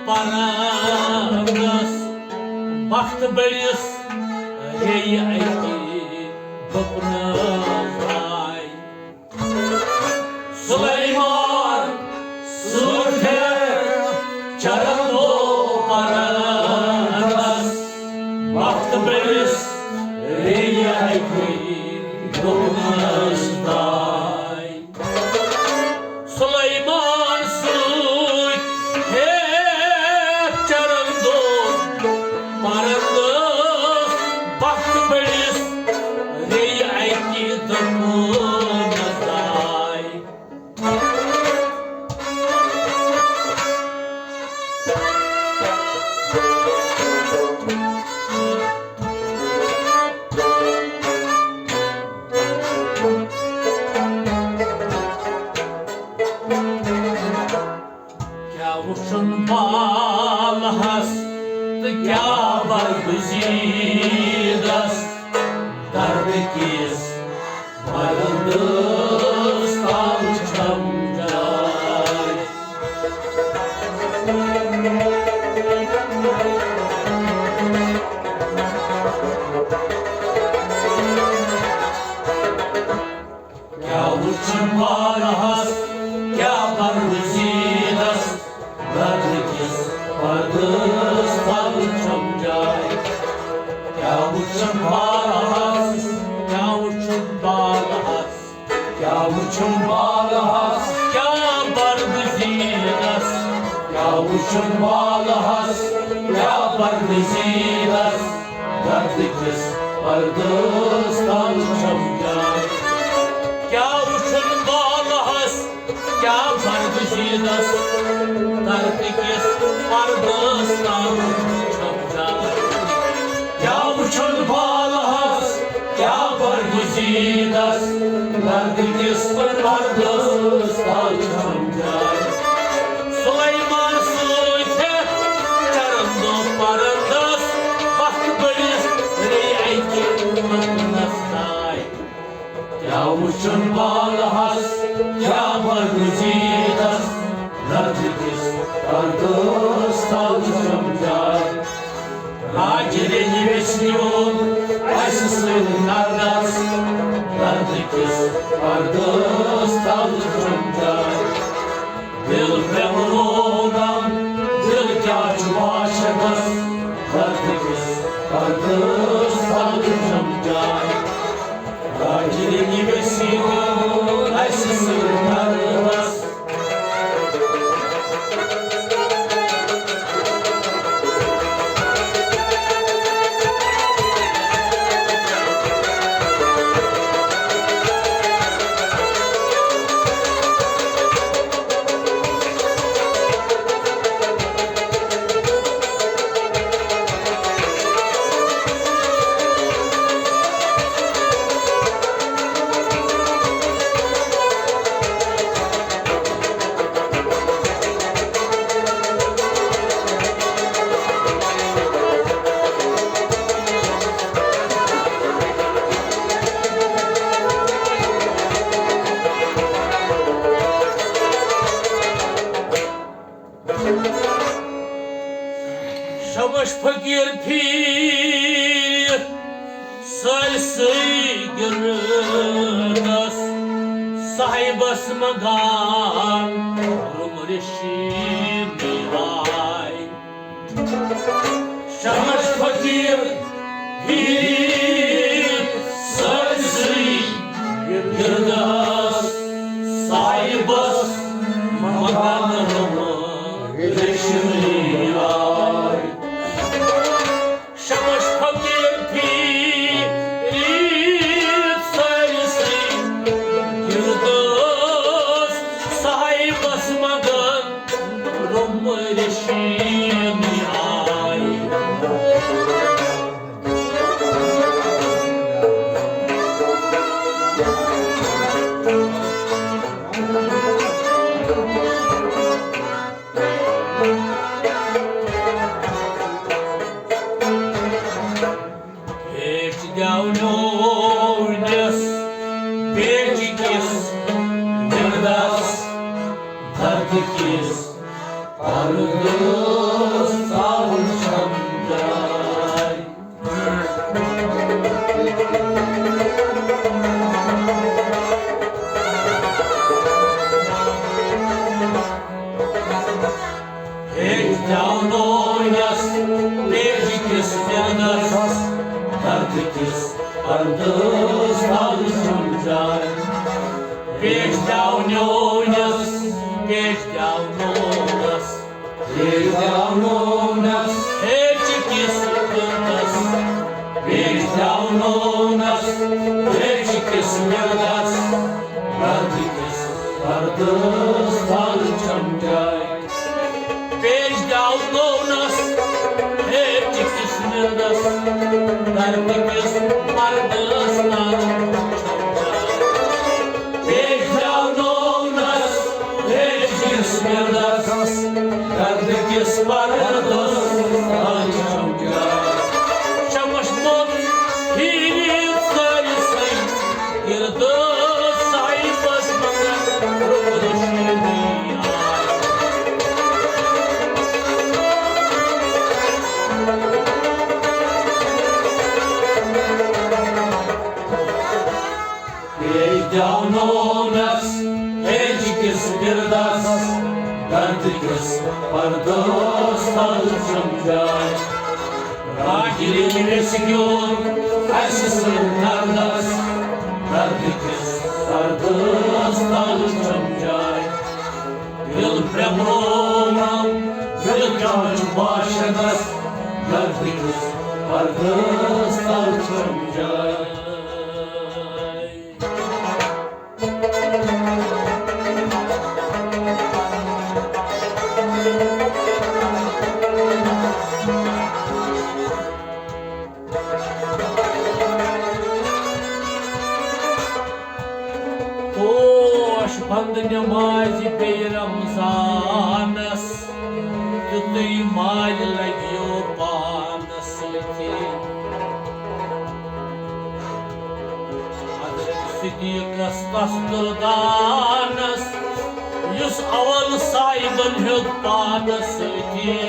پرندس بخت بٔڑِس ریٚیہِ اَکہِ دوٚپنس داے۔ سلیمان سُہ ہیٚتھ چرندو پرندس بخت بٔڑِس ریٚیہِ اَکہِ دوٚپنس داے۔ سلیمان سۭتۍ ہیٚتھ چرندو پرندس بخت بٔڑِس ریٚیہِ اَکہِ دوٚپنس داے۔ کیٛاہ وُچھُن بالہس تہٕ کیٛاہ برگزیدس، درد کِس پردس تل چھم جاے۔ کیٛاہ وُچھُن بالہس، کیٛاہ برگزیدس، درد کِس پردس تل چھم جاے۔ کیٛاہ وُچھُن بالہس، کیٛاہ وُچھُن بالہس، کیٛاہ وُچھُن بالہس، کیٛاہ برگزیدس، کیٛاہ وُچھُن بالہس، کیٛاہ برگزیدس، درد کِس پردس تل چھم جاے۔ کیٛاہ وُچھُن بالہس، کیٛاہ برگزیدس، درد کِس پردس تل چھم جاے۔ کیٛاہ وُچھُن بالہس، کیٛاہ برگزیدس، درد کِس پردس تل چھم جاے۔ سلیمان سۭتۍ ہیٚتھ چرندو پرندس بخت بٔڑِس ریٚیہِ اَکہِ دوٚپنس داے۔ کیٛاہ وُچھُن بالہس، کیٛاہ برگزیدس، درد کِس پردس تل چھم جاے۔ راجہِ رنہِ ویژھِ نیوٗن اسہِ سۭتۍ دردس، درد کِس پردس تل چھم جاے۔ دل پرٛمنوونم، دل کیٛاہ چھُ عاشقس، درد کِس پردس تل چھم جاے۔ راجہِ رنہِ ویژھِ نیوٗن اسہِ سۭتۍ دردس۔ شمش فقیٖر پھیٖرِتھ سٲلسٕے گِردس، صاحبس منٛگان روٚم ریشمی آے۔ شمش فقیٖر پھیٖرِتھ سٲلسٕے گِردس، صاحبس منٛگان روٚم ریشمی آے۔ شمش فقیٖر پھیٖرِتھ سٲلسٕے گِردس، صاحبس منٛگان روٚم ریشمی آے۔ بیچ دیونوونس، بیچ کِس گِردس، درد کِس پردس کِس پردس تل چھم جاے۔ پیش دیاو نوٗنس، پیش دیاو نوٗنس، پیش دیاو نوٗنس، ہیٚچھ کِس پردس، پیش دیاو نوٗنس، ہیٚچھ کِس پردس، پردٕ کِس پردس تل چھم جاے۔ پیش دیاو نوٗنس، ہیٚچھ کِس پردس، پردٕ کِس پردس تل چھم جاے۔ پیش دیاو نوٗنس، ہیٚچھ کِس پردس، پردٕ کِس پردس تل چھم جاے۔ شمس موت ہی سٲرسٕے کِردٕ صاحبس منٛز رُت رشیدٕے آے۔ پیش دیاو نوٗنس، ہیٚچھ کِس پردس، درد کِس پردس تل چھم جاے۔ راجہِ ییٚلہِ ویٚسہِ گیوٚن اسہِ سۭتۍ دردس، دردٕ کِس دردس تل چھم جاے۔ دِل پرٛٮ۪مرووُم، دِل کیٛاہ چھُ باشندس، دردٕ کِس پردس تل چھم جاے۔ پوش بند نمازِ بیٚیہِ رمضانس، تیُتُے مالہِ لگیو پانس سۭتی۔ حضرت صدیقس تس دُردانس، یُس اول صاحبن ہیوٚت پانس سۭتی۔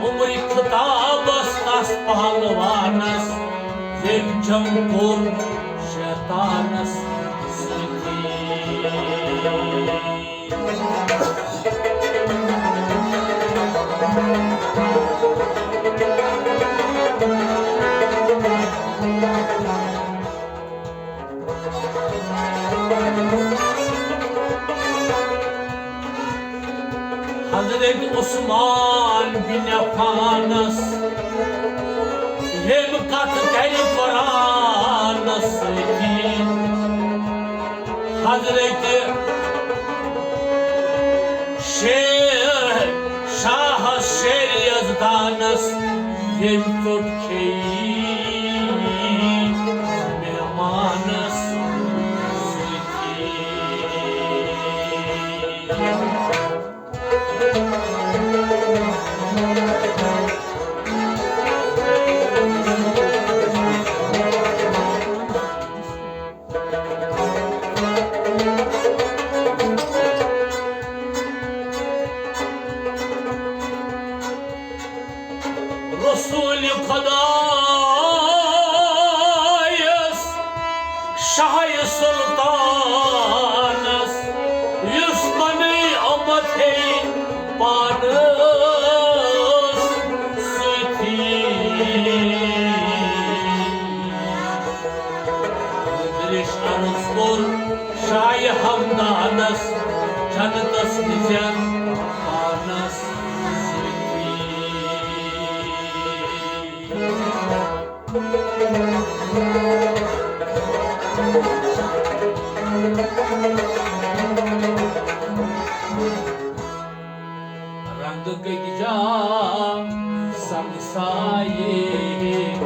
عمرِ خطابس تس پہلوانس، ییٚمۍ جنگ کوٚر شیطانس سۭتی۔ حضرت عثمان بن عفانس، ییٚمۍ کتھ کرِ قرآنس سۭتی۔ حضرت شیر، شاہس شیر یزدانس، ییٚمۍ ژوٚٹ کھیٚیہِ مہمانس سۭتی۔ رسول خدایس، شاہ سلطانس، یُس پنٕنۍ اُمت ہیٚیہِ پانس سۭتی۔ دِلِش عرض کوٚر شاہِ ہمدانس، جنتس نِزٮ۪ن پانس سۭتی۔ رنگ کٔتۍ جا سنگ سایہِ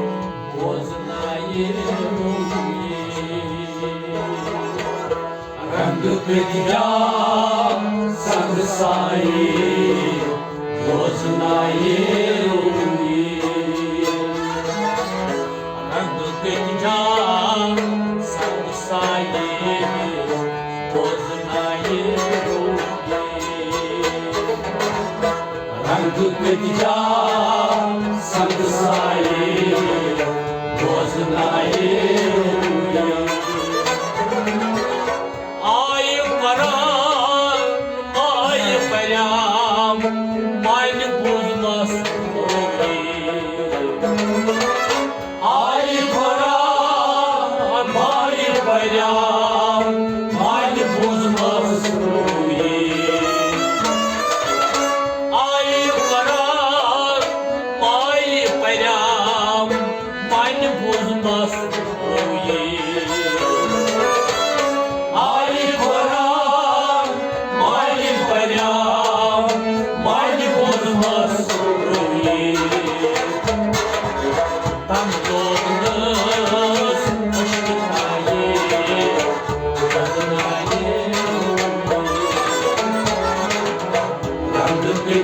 بوزنایہِ رویہِ۔ رنگ کٔتۍ جا سنگ سایہِ بوزنایہِ رویہِ۔ رنگ کٔتۍ جا سنگ سایہِ بوزنایہِ رویہِ۔ رنگ کٔتۍ جا سنگ سایہِ بوزنایہِ رویہِ۔ آیہِ قرآن، آیہِ پیام، مانہِ بوٗزنس رویہِ۔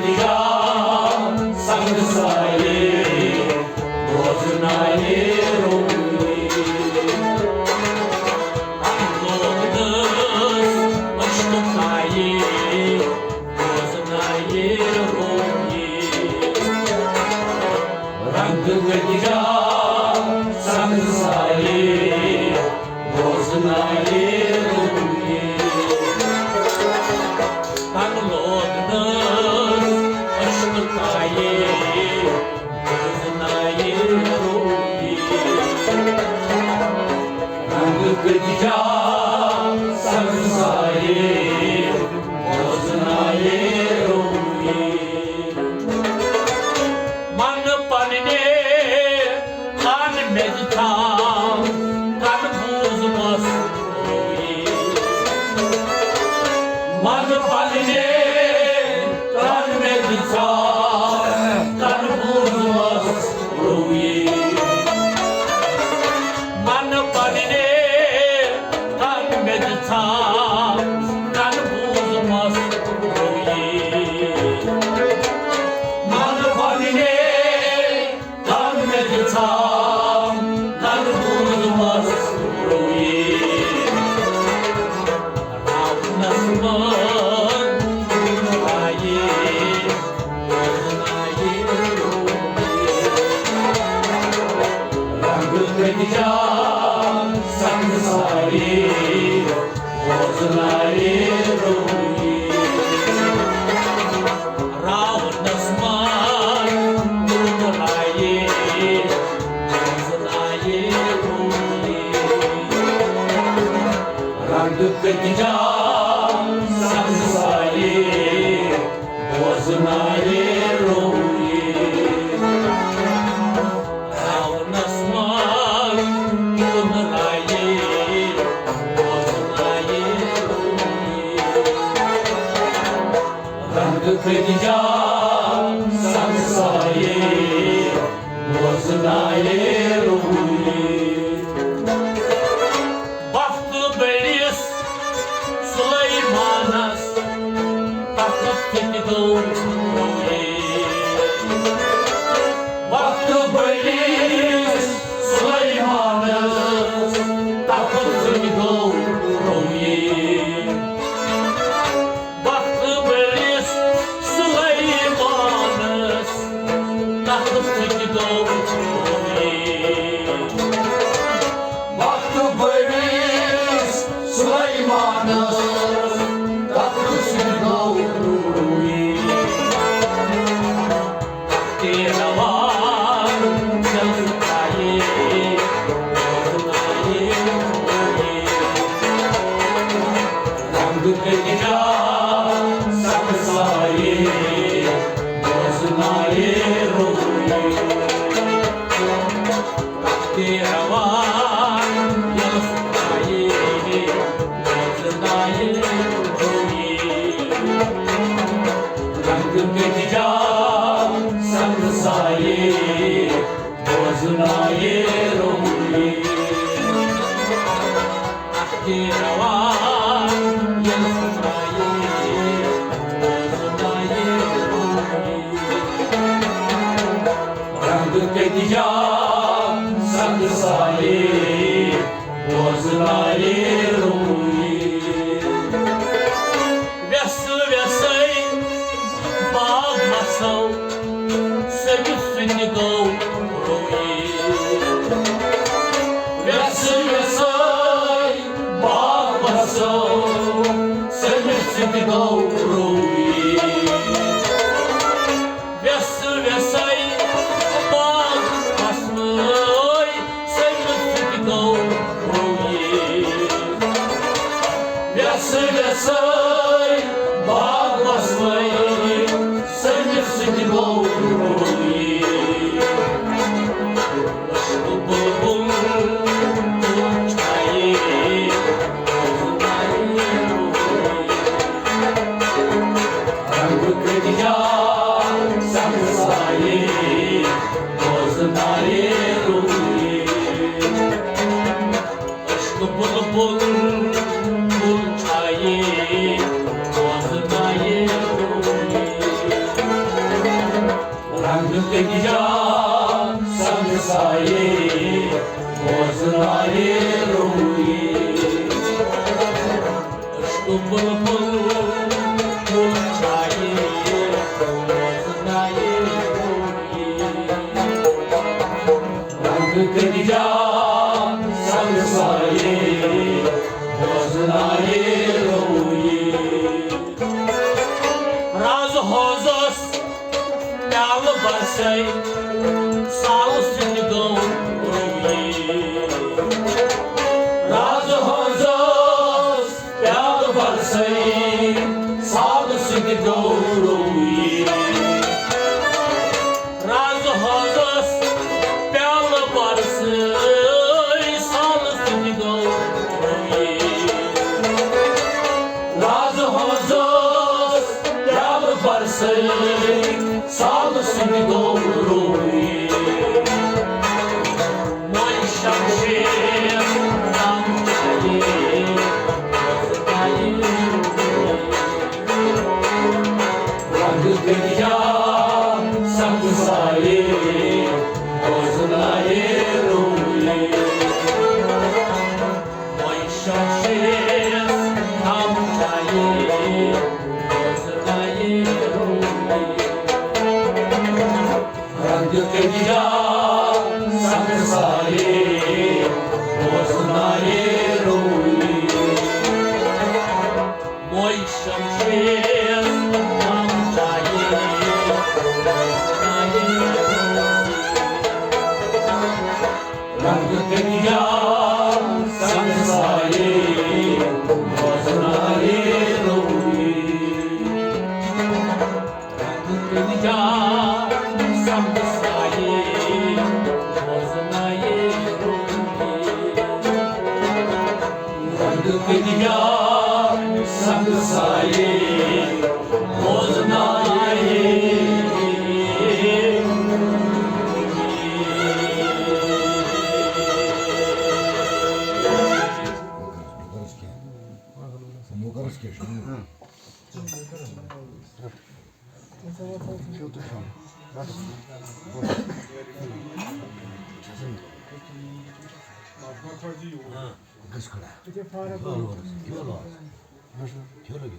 یا سنگ سایے بوزنایے روی۔ لوگ دس عشق تھایے بوزنایے روی۔ رنگ گجرا سنگ سایے بوزنایے روی۔ تن لوگ دس عشق تھایے بوزنایے روی۔ رنگ گجرا سنگ سایے بوزنایے روی۔ من پننے کن میٚژِ ژھام، کن بوٗزمس روی۔ من پننے کن میٚژِ ژھام، کن بوٗزمس روی۔ من پننے کن میٚژِ ژھام، کن بوٗزمس روی۔ من پننے کن میٚژِ ژھام، کن بوٗزمس روی۔ راونس منٛز آیے رنگ کجرا سنگ سایے بوزنایے روی۔ راونس منٛز بوزنایے، بوزنایے روی۔ رنگ کجرا سنگ سایے بوزنایے روی۔ راونس منٛز بوزنایے، بوزنایے روی۔ رنگ کجرا سنگ سایے بوزنایے روی۔ وقت بٔڑِس سلیمانس تخت سۭتۍ گوٚو روی۔ وقت بٔڑِس سلیمانس تخت سۭتۍ گوٚو روی۔ وقت بٔڑِس سلیمانس تخت سۭتۍ گوٚو روی۔ وقت بٔڑِس سلیمانس تخت سۭتۍ گوٚو روی۔ تخت روان جلوٕ تھایے، جلوٕ تھایے روی۔ رنگ کجرا سنگ سایے بوزنایے روی۔ تخت روان یلہٕ پھُٹرایے، بوزنایے روی۔ رنگ کجرا سنگ سایے بوزنایے روی۔ تخت روان یلہٕ پھُٹرایے، بوزنایے روی۔ رنگ کجرا سنگ سایے بوزنایے روی۔ ویسہٕ ویسَے باغ وسو، سٔمِس سۭتۍ گوٚو روی۔ ویسہٕ ویسَے باغ وسو، سٔمِس سۭتۍ گوٚو روی۔ ویسہٕ ویسَے باغ وسنٲے، سٔمِس سۭتۍ گوٚو روی۔ ویسہٕ ویسَے باغ وسنٲے، سٔمِس سۭتۍ گوٚو روی۔ کٔمِجا سنگ سایے، بوزنایے رویے۔ عشق بلبل پھول چھایے، بوزنایے رویے۔ رنگ کٔمِجا سنگ سایے، بوزنایے رویے۔ راز حوضس پیالہٕ برسے، سالہٕ سٕنٛدِ گوٚو رویے۔ راز حوضس پیالہٕ برسے، سالہٕ سٕنٛدِ گوٚو رویے۔ راز حوضس پیالہٕ برسے، سالہٕ سٕنٛدِ گوٚو رویے۔ راز حوضس پیالہٕ برسے، سالہٕ سٕنٛدِ گوٚو رویے۔ وۄنۍ شمشیر تام چلے۔ رنگ کٔمِجا سنگ سایے، بوزنایے رویے۔ وۄنۍ شمشیر تام چلے، بوزنایے رویے۔ رنگ کٔمِجا سنگ سایے، بوزنایے رویے۔ وۄنۍ شمشیر تام چلے، بوزنایے رویے۔ رنگ کٔمِجا سنگ سایے، بوزنایے رویے۔ رنگ کٔمِجا سنگ سایے، بوزنایے رویے۔ رنگ کٔمِجا سنگ سایے، بوزنایے۔ گژھ کھڑا۔ کھیو لوگ۔ کھیو لوگ۔